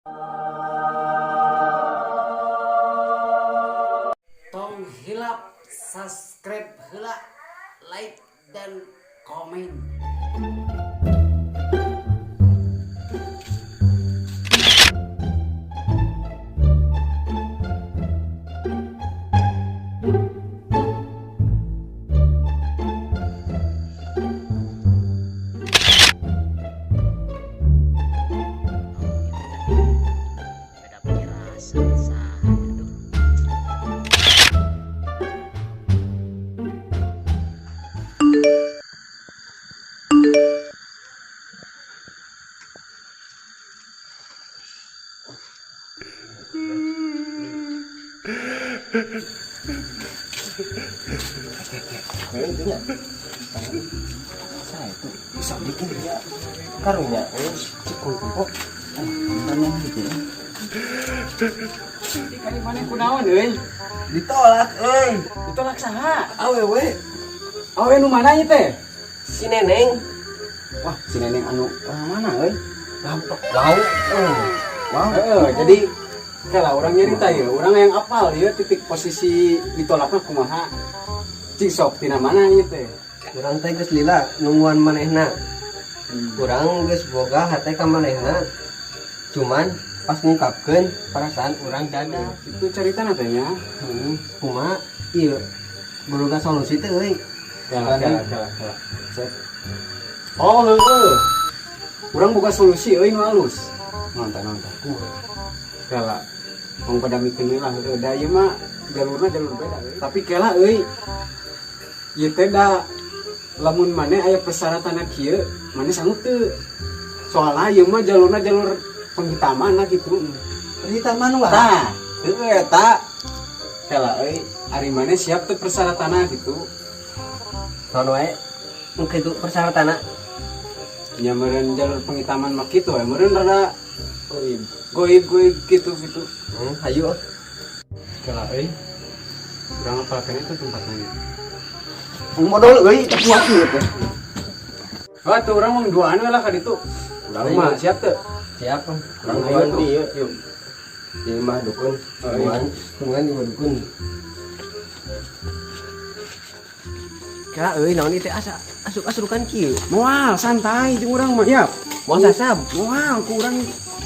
Tong hilap subscribe heula, like dan komen. Beda pirasat saha aduh. Saya itu bisa bikin dia karunya cikul kok Kali mana kunaon euy? Ditolak euy. Ditolak saha? Awewe. Awewe nu mana ieu teh? Si Neneng. Wah, si Neneng anu orang mana euy? Lampak lau. Wow. Heeh, jadi kalau orang nyerita ya, orang yang apal ya titik posisi ditolakna kumaha. Cing sok tina mana ieu teh? Urang teh geus lila nungguan manehna. Urang geus boga hate ka manehna. Cuman pas ngungkapkeun perasaan urang dada. Itu cerita teh nya. Heeh. Kumaha ieu boga solusi teh euy. Kela kela kela kela. Set. Oh, heeh. Urang buka solusi euy nu halus. Nonton nonton. Kela. Mong pada mikir lah heueuh da ieu mah jalurna jalur beda euy. Tapi kela euy. Ieu teh da lamun maneh aya persyaratanna kieu, maneh sanggup teu? Soalna ieu mah jalurna jalur penghitaman lah gitu. Penghitaman wah. Tah, heueuh eta. Kela euy, ari maneh siap teu persyaratanna gitu? Naon wae? Mun kitu persyaratanna. Nya meureun jalur penghitaman mah kitu we, meureun rada goib. Goib-goib gitu gitu. Hayu. Kela euy. Urang apalkeun itu tempatnya. Modal euy teu kuat ieu teh. Wah, tuh urang mah duaan we lah ka ditu. Urang mah siap teu? Siap. Urang ayo tuh. Ieu yuk. Di imah dukun. Oh, iya. Tungguan di imah dukun. Kela euy naon ieu teh asa asup-asurukan kieu. Moal santai jeung urang mah ya. Moal sasab. Moal ku urang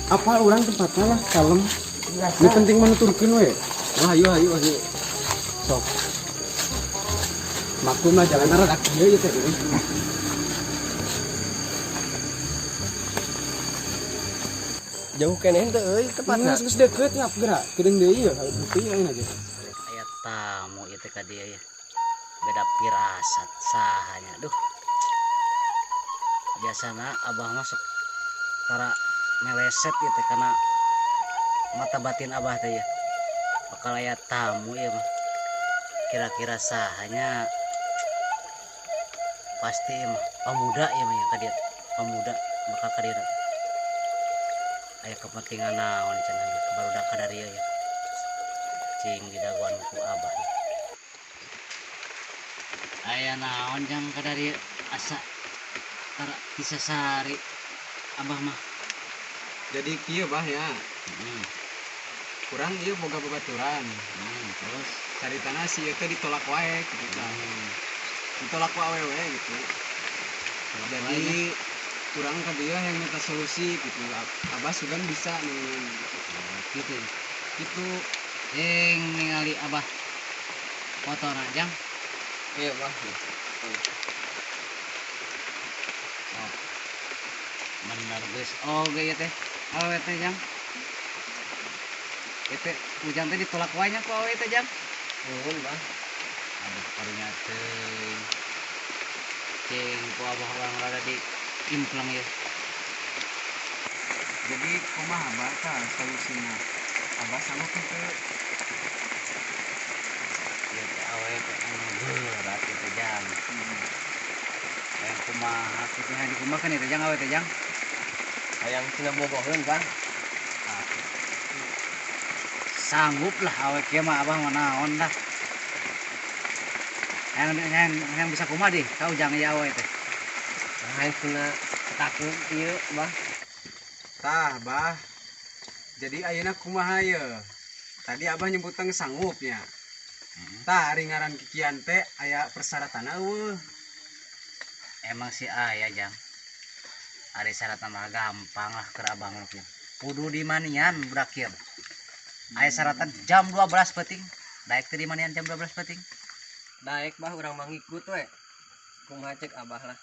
apal urang tempatna lah kalem. Nu penting mah nuturkeun we. Wah, ayo ayo ayo. Sok. Maklum lah jalan rada kieu ieu teh. Jauh keneh teh euy tempatna. Geus deukeut ngap geura. Kedeung deui ya, bukti lain aja. Aya tamu ieu teh ka dieu ya. Beda pirasat sahanya aduh. Biasana abah masuk tara meleset ieu teh kana mata batin abah teh ya. Bakal aya tamu ieu mah. Kira-kira sahanya pasti ieu mah pemuda ieu mah ya ka dieu. Pemuda bakal ka dieu. Aya kepentingan naon cenah ieu barudak ka dieu ya. Cing didagoan ku abah. Aya naon jang ka dieu asa tara disasari abah mah. Jadi kieu bah ya. Kurang ieu boga babaturan. Terus caritana si ieu teh ditolak wae gitu tah. Ditolak ku awewe gitu. Ditolak Jadi wae. kurang ke dia yang minta solusi gitu. Abah sugan bisa nih. Gitu. Gitu. Yang ningali abah foto jang. Iya, Bah. Oh. Bener geus oge ieu teh. Awewe teh jang. Ieu teh ujang teh ditolak wae nya ku awewe teh jang. Nuhun, Bah. Aduh karunya teuing. Cing ku abah urang rada di implang ya. Jadi kumaha abah tah solusina? Abah sanggup henteu? Ieu teh awewe teh anu berat ieu teh jang. Hayang kumaha kitu hayang dikumahakeun ieu teh jang awewe teh jang. Hayang cenah bogoheun, Bang. Ah. Sanggup lah awewe kieu mah abah mah naon dah. Hayang bisa kumaha deh ka ujang ieu awewe teh. Hayang cenah takut ieu, Bah. Tah, Bah. Jadi ayeuna kumaha ye? Tadi Abah nyebutna sanggup nya. Tah, ari ngaran kikian teh aya persyaratan euweuh? Emang si aya, Jang. Ari syarat mah gampang lah keur Abah mah kieu. Kudu dimanian budak kieu. Aya syaratan jam 12 peuting. Daek teu dimanian jam 12 peuting? Daek, Bah, urang mah ngikut we. Kumaha cek Abah lah.